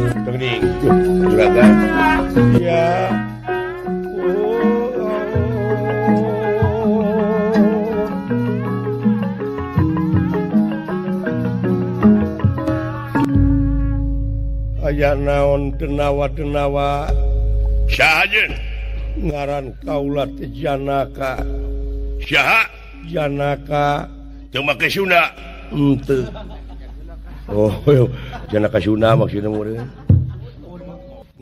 Geuning juragan. Ya. Oh, oh. Aya naon denawa-denawa Saha jeung? Ngaran kaula teh Janaka. Saha? Janaka. Teu make Sunda. Henteu. Oh, Janaka Sunda maksudna meureun.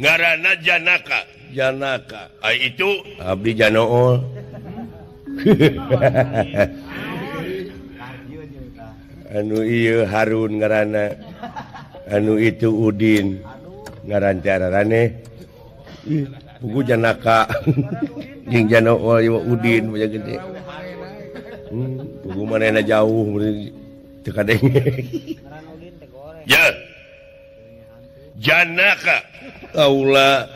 Ngaranna Janaka. Janaka. Ai itu abdi Janool. Anu ieu Harun ngaranna. Anu itu Udin ngaran teh ararane. Ih, pugu Janaka. Jeung Janool ieu Udin banyak gede. Pugu manehna jauh teu kadenge. Ya. Janaka kaula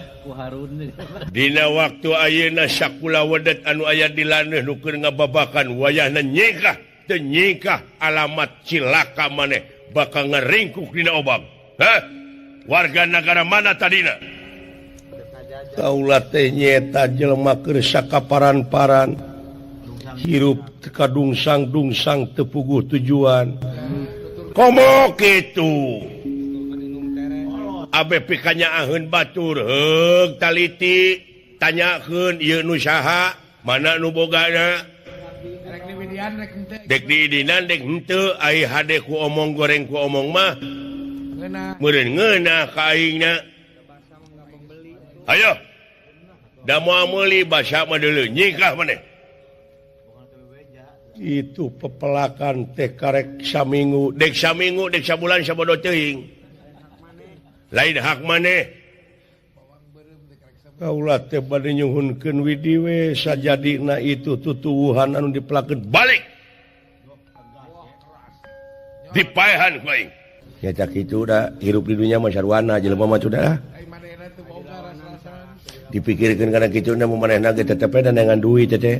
dina waktu ayeuna sakula wedet anu aya di laneuh nu keur ngababakan wayahna nyingkah teu nyingkah alamat cilaka maneh bakal ngeringkuk dina obang. Hah? Warga negara mana tadina? Kaula teh nyaeta jelema keur sakaparan-paran hirup kadungsang-dungsang teu puguh tujuan. Komo kitu. Abe pikanya aheun batur heug taliti tanyakeun ieu nu saha mana nu bogana dek diidinan dek henteu ai hade ku omong goreng ku omong mah meureun ngeunah ka aingna. Ayo da moal meuli basa mah deuleu nyingkah maneh. Itu pepelakan teh karek saminggu dek saminggu dek sabulan sabodo teuing lain hak maneh. Kaula teh bade nyuhunkeun widi we sajadina itu tutuwuhan anu dipelakeun balik dipaehan ku aing. Ya cak kitu da hirup di dunya mah sarwana jelema mah sudah dipikirkeun kana kitu na manehna ge tetep we dengan duit teh.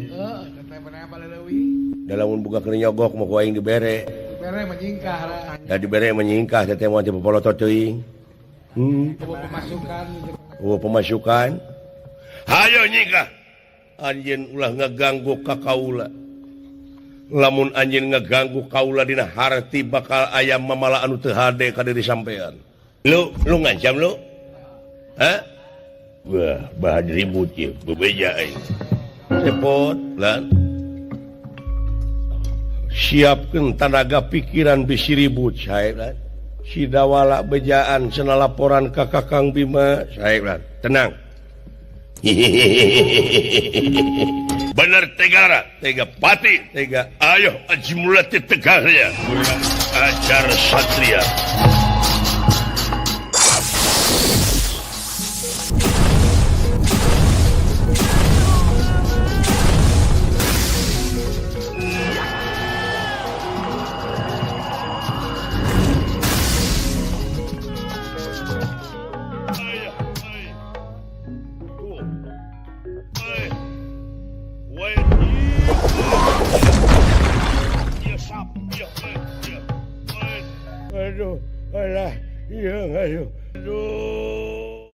Dalam buka keur nyogok mah ku aing dibere. Dibere menyingkah. Da dibere menyingkah teh moal teh popolotot teuing. Pemasukan. Oh, pemasukan. Hayo nyingkah. Anjeun ulah ngaganggu ka kaula. Lamun anjeun ngaganggu kaula dina harti bakal aya mamala anu teu hade ka diri sampean. Lu ngancam lu? Hah? Wah, bahan ribut ieu, bebeja aing. Repot lan. Siapkeun tanaga pikiran bisi ribut sae lan. Si dawala bejaan cenah laporan ka Kakang Bima sae lan. Tenang. Bener tegara, tega pati, tega. Ayo aji mulati tegarnya. Ajar satria. Aduh, alah, iya, aduh. Aduh.